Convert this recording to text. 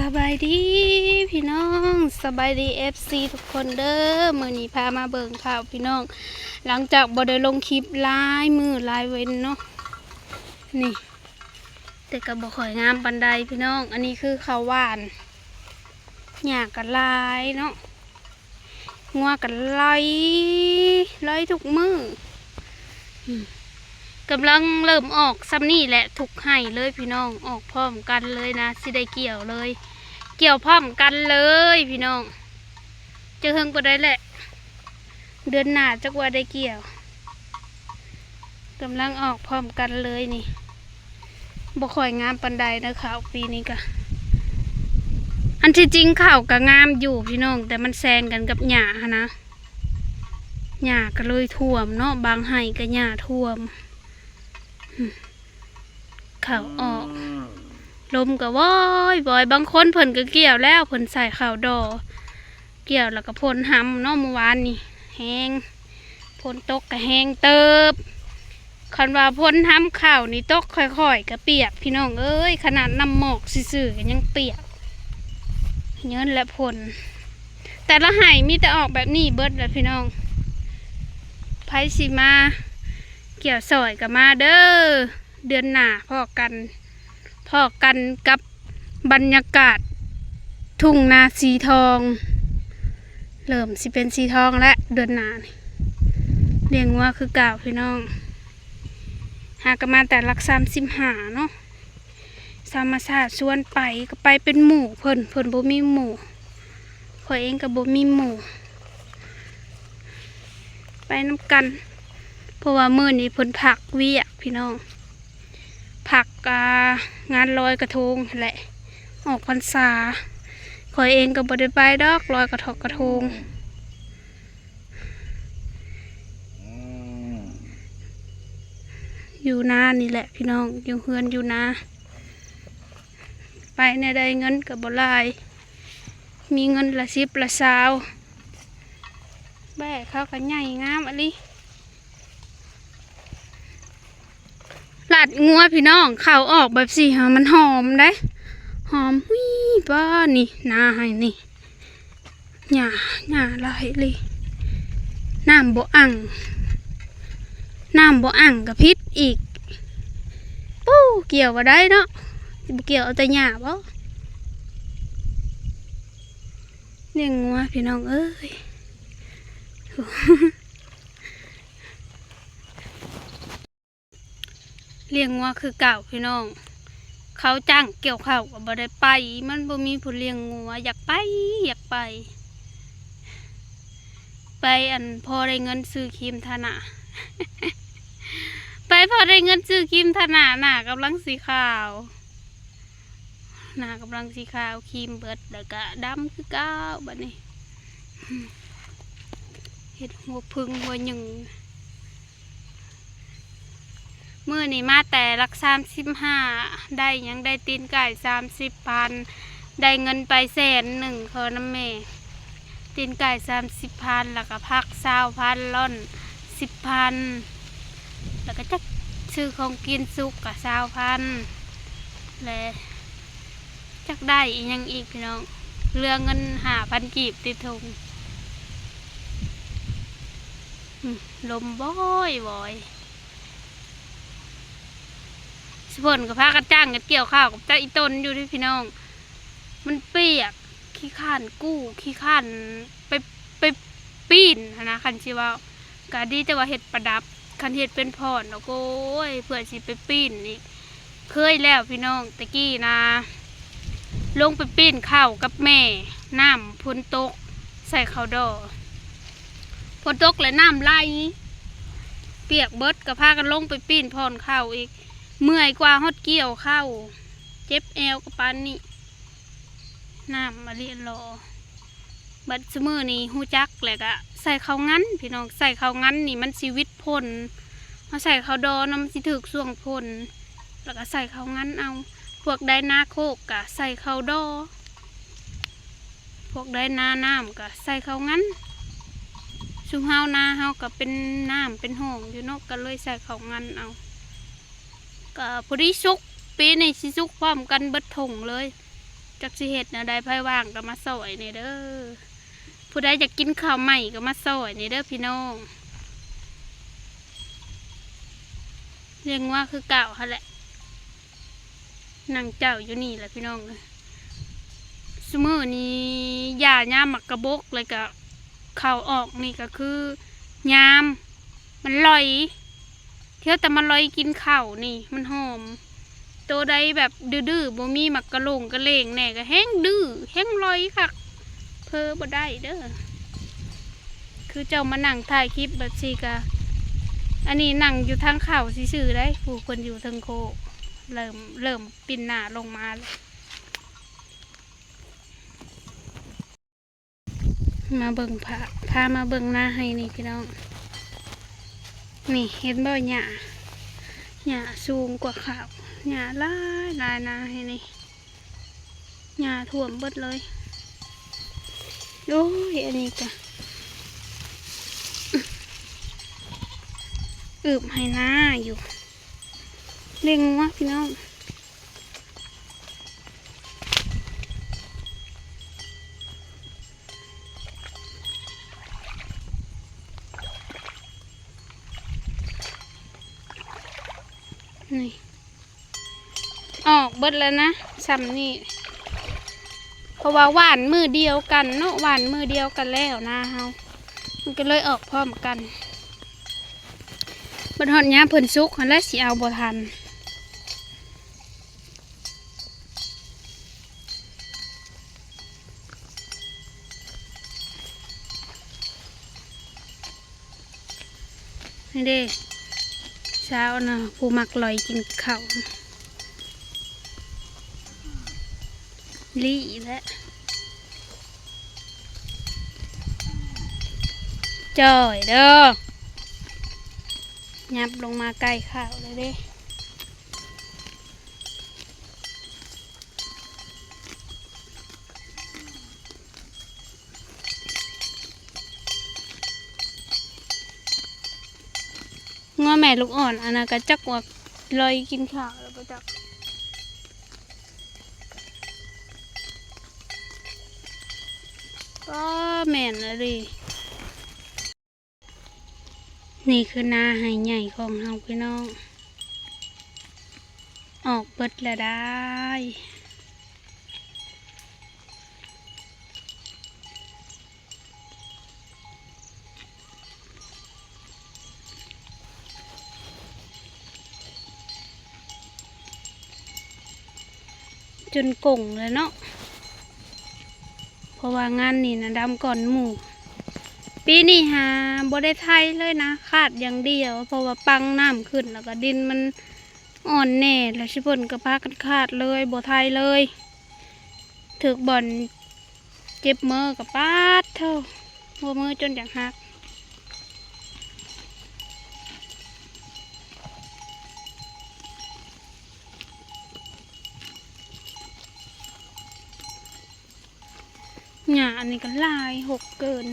ສະບາຍດີພີ່ນ້ອງ ສະບາຍດີເອັຟຊີທຸກຄົນເດີ. ມື້ນີ້ພາມາເບິ່ງຂ່າວພີ່ນ້ອງ ຫຼັງຈາກບໍ່ໄດ້ລົງຄລິບຫຼາຍມື້ຫຼາຍເວັນເນາະ ນີ້ ແຕ່ກໍບໍ່ຄ່ອຍງາມປານໃດພີ່ນ້ອງ. ອັນນີ້ຄືເຂົ້າຫວ່ານ ຫຍ້າກໍຫຼາຍເນາະ ງົວກໍໄລ່ ໄລ່ທຸກມື້ ອືມ ກຳລັງເລີ່ມອອກຊ່ຳນີ້ແຫຼະ ທຸກໄຮ່ເລີຍພີ່ນ້ອງ ອອກພ້ອມກັນເລີຍນະ ຊິໄດ້ກ່ຽວເລີຍ ກ່ຽວພ້ອມກັນເລີຍພີ່ນ້ອງ. ຈະເຖິງປານໃດແຫຼະ ເດືອນໜ້າຈັກວ່າໄດ້ກ່ຽວ ກຳລັງອອກພ້ອມກັນເລີຍນີ້. ບໍ່ຄ່ອຍງາມປານໃດເດີ ເຂົ້າປີນີ້ກະ ອັນທີ່ຈິງເຂົ້າກະງາມຢູ່ພີ່ນ້ອງ ແຕ່ມັນແຊງກັນກັບຫຍ້າຫັ້ນນະ ຫຍ້າກະເລີຍຖ້ວມເນາະ ບາງໄຮ່ກະຫຍ້າຖ້ວມ ເຂົ້າອອກ ລົມກະວອຍໆ ບາງຄົນເພິ່ນກະກ່ຽວແລ້ວ ເພິ່ນໃສ່ເຂົ້າດໍ ກ່ຽວແລ້ວກໍພົ່ນຮຳເນາະ ມື້ວານນີ້ແຮງ ຝົນຕົກກໍແຮງເຕີບ. ຄັນວ່າຝົນຮຳເຂົ້ານີ້ຕົກຄ່ອຍໆກໍປຽກພີ່ນ້ອງເອີຍ ຂະໜາດນ້ຳໝອກຊື່ໆກໍຍັງປຽກ ຍ້ອນແຫຼະຝົນ. ແຕ່ລະໄຮ່ມີແຕ່ອອກແບບນີ້ເບິດແຫຼະພີ່ນ້ອງ. ໃຜຊິມາກ່ຽວຊ່ອຍກໍມາເດີ ເດືອນໜ້າພໍ້ກັນ ພໍ້ກັນກັບ ບັນຍາກາດທົ່ງນາສີທອງ ເລີ່ມຊິເປັນສີທອງແລ້ວເດືອນໜ້ານີ້. ລ້ຽງງົວຄືເກົ່າພີ່ນ້ອງ ຫາກໍມາແຕ່ຫຼັກສາມສິບຫ້າເນາະ ທຳມະຊາດຊວນໄປ ກໍໄປເປັນໝູ່ເພິ່ນ ເພິ່ນບໍ່ມີໝູ່ ຂ້ອຍເອງກໍບໍ່ມີໝູ່ ໄປນຳກັນ ເພາະວ່າມື້ນີ້ເພິ່ນພັກວຽກພີ່ນ້ອງ. ພັກ ອ່າ ງານລອຍກະທົງຫັ້ນແຫຼະ ອອກພັນສາ ຂ້ອຍເອງກໍບໍ່ໄດ້ໄປດອກ ລອຍກະທົງ ກະທົງ ຢູ່ນານີ້ແຫຼະພີ່ນ້ອງ ຢູ່ເຮືອນຢູ່ນາ ໄປແນວໃດເງິນກໍບໍ່ຫຼາຍ ມີເງິນລະສິບລະຊາວ ແບ້ເຂົາກໍໃຫຍ່ງາມອີ່ຫຼີ. ລາດງົວພີ່ນ້ອງ ເຂົ້າອອກແບບຊີ້ຫາ ມັນຫອມເດ້ ຫອມຫຸ້ຍ ປ້າ ນີ້ ນາໃຫ້ນີ້ ຫຍ້າ ຫຍ້າຫຼາຍອີ່ຫຼີ ນ້ຳບໍ່ອັ່ງ ນ້ຳບໍ່ອັ່ງກໍຜິດອີກ. ປູ້ ກ່ຽວບໍ່ໄດ້ເນາະ ຊິບໍ່ກ່ຽວເອົາແຕ່ຫຍ້າບໍ? ລ້ຽງງົວພີ່ນ້ອງເອີຍ ລ້ຽງງົວຄືເກົ່າພີ່ນ້ອງ ເຂົາຈ້າງກ່ຽວເຂົ້າກໍບໍ່ໄດ້ໄປ ມັນບໍ່ມີຜູ້ລ້ຽງງົວ ຢາກໄປ ຢາກໄປ ໄປ ອັນ ພໍໄດ້ເງິນຊື້ຄຣີມທາໜ້າ ໄປພໍໄດ້ເງິນຊື້ຄຣີມທາໜ້າ ໜ້າກຳລັງຊິຂາວ ໜ້າກຳລັງຊິຂາວ ຄຣີມເບິດ ແລ້ວກະດຳຄືເກົ່າບາດນີ້ ເຮັດຫົວເຜິ້ງຫົວຫຍັງ. ມື້ນີ້ມາແຕ່ຫຼັກສາມສິບຫ້າ ໄດ້ຫຍັງ ໄດ້ຕີນໄກ່ສາມສິບພັນ ໄດ້ເງິນໄປແສນໜຶ່ງ ຂໍນຳແມ່ ຕີນໄກ່ສາມສິບພັນ ແລ້ວກະຜັກຊາວພັນ ລ້ອນສິບພັນ ແລ້ວກະຈັກຊື້ຂອງກິນສຸກກະຊາວພັນ ແລະ ຈັກໄດ້ອີ່ຫຍັງອີກພີ່ນ້ອງ ເຫຼືອເງິນຫ້າພັນກີບຕິດຖົງ. ອືມ ລົມວອຍໆ ສະເພິ່ນກໍພາກັນຈ້າງກັນກ່ຽວເຂົ້າກັບເຈົ້າອີ່ຕົນຢູ່ເດ້ພີ່ນ້ອງ ມັນປຽກ ຂີ້ຄ້ານກູ້ ຂີ້ຄ້ານໄປ ໄປປີນຫັ້ນນະ ຄັນຊິເວົ້າ ກະດີແຕ່ວ່າເຮັດປະດັບ ຄັນເຮັດເປັນຜ່ອນ ໂອ້ຍ ເພື່ອຊິໄປປີນອີກ ເຄີຍແລ້ວພີ່ນ້ອງ ແຕ່ກີ້ນະ ລົງໄປປີນເຂົ້າກັບແມ່ ນ້ຳຝົນຕົກ ໃສ່ເຂົ້າດໍ ຝົນຕົກແລ້ວນ້ຳໄຫຼ ປຽກເບິດ ກໍພາກັນລົງໄປປີນຜ່ອນເຂົ້າອີກ ເມື່ອຍກວ່າຮອດກ່ຽວເຂົ້າ ເຈັບແອວກໍປານນີ້ ນ້ຳມະລິຫຼໍ່ ບັດຊຸມື້ນີ້ຮູ້ຈັກແລ້ວກະໃສ່ເຂົ້າງັນພີ່ນ້ອງ ໃສ່ເຂົ້າງັນນີ້ມັນຊິຫວິດຝົນ ເຮົາໃສ່ເຂົ້າດໍນຳມັນຊິຖືກຊ່ວງຝົນ ແລ້ວກະໃສ່ເຂົ້າງັນເອົາ ພວກໃດນາໂຄກກະໃສ່ເຂົ້າດໍ ພວກໃດນານ້ຳກະໃສ່ເຂົ້າງັນ ຊຸມເຮົານາເຮົາກະເປັນນ້ຳເປັນຮ່ອງຢູ່ເນາະ ກະເລີຍໃສ່ເຂົ້າງັນເອົາ ກະພໍດີສຸກ ປີນີ້ຊິສຸກພ້ອມກັນເບິດທົ່ງເລີຍ. ຈັກຊິເຮັດແນວໃດ ໃຜວ່າງກໍມາຊ່ອຍແດ່ເດີ. ຜູ້ໃດຢາກກິນເຂົ້າໃໝ່ກໍມາຊ່ອຍແດ່ເດີພີ່ນ້ອງ. ລ້ຽງງົວຄືເກົ່າຫັ້ນແຫຼະ ນັ່ງເຈົ້າຢູ່ນີ້ແຫຼະພີ່ນ້ອງເອີຍ. ຊຸມື້ນີ້ຫຍ້າຍາມໝາກກະບົກ ແລ້ວກະເຂົ້າອອກນີ້ກໍຄືຍາມ ມັນລອຍ ເທື່ອແຕ່ມາລອຍກິນເຂົ້ານີ້ມັນຫອມ. ໂຕໃດແບບດື້ໆ ບໍ່ມີໝາກກະຫຼົງກະເຫຼງແດ່ ກໍແຮ່ງດື້ແຮ່ງລອຍຄັກ ເຜີບໍ່ໄດ້ເດີ. ຄືເຈົ້າມານັ່ງຖ່າຍຄລິບແບບຊີ້ກະ ອັນນີ້ນັ່ງຢູ່ທາງເຂົ້າຊື່ໆ ໄດ໋ ຜູ້ເພິ່ນຢູ່ເທິງໂຄກ ເລີ່ມ ເລີ່ມປິ່ນໜ້າລົງມາແລ້ວ. ມາເບິ່ງ ພາ ພາມາເບິ່ງນາໄຮ່ນີ້ພີ່ນ້ອງ. ນີ້ເຫັນບໍ່ ຫຍ້າ ຫຍ້າສູງກວ່າເຂົ້າ ຫຍ້າຫຼາຍໆ ນາໄຮ່ນີ້ ຫຍ້າຖ້ວມເບິດເລີຍ. ໂອ້ຍ ອັນນີ້ກະອຶບໄຮ່ນາຢູ່ ລ້ຽງງົວພີ່ນ້ອງ. ນີ້ ອອກເບິດແລ້ວນະ ຊ່ຳນີ້ ເພາະວ່າຫວ່ານມື້ດຽວກັນເນາະ ຫວ່ານມື້ດຽວກັນແລ້ວນາເຮົາ ມັນກໍເລີຍອອກພ້ອມກັນ. ບັດຮອດຍາມເພິ່ນສຸກຫັ້ນແຫຼະ ຊິເອົາບໍ່ທັນ. ນີ້ເດ້ ສາວນະ ຜູ້ມັກລອຍກິນເຂົ້າລີ້ແຫຼະ ຈ່ອຍເດີ ຫຍັບລົງມາໃກ້ເຂົ້າແລ້ວເດ້. ງົວແມ່ລູກອ່ອນອັນນັ້ນກະຈັກວ່າລອຍກິນເຂົ້າແລ້ວບໍ່ຈັກ. ກໍແມ່ນອີ່ຫຼີ. ນີ້ຄືນາໄຮ່ໃຫຍ່ຂອງເຮົາພີ່ນ້ອງ ອອກເບິດແລ້ວດາຍ ຈົນກົງແລ້ວເນາະ ເພາະວ່າງານນີ້ນະດຳກ່ອນໝູ່. ປີນີ້ຫາບໍ່ໄດ້ໄຖເລີຍນະ ຄາດຢ່າງດຽວ ເພາະວ່າປັງນ້ຳຂຶ້ນ ແລ້ວກໍດິນມັນອ່ອນແດ່ ແລ້ວຊຸເພິ່ນກໍພາກັນຄາດເລີຍ ບໍ່ໄຖເລີຍ. ຖືກບ່ອນເຈັບມືກໍປາດໂທ້ ຫົວມືຈົນຢາກຫັກ. ຫຍ້າອັນນີ້ກໍຫຼາຍ ຮົກເກີນ.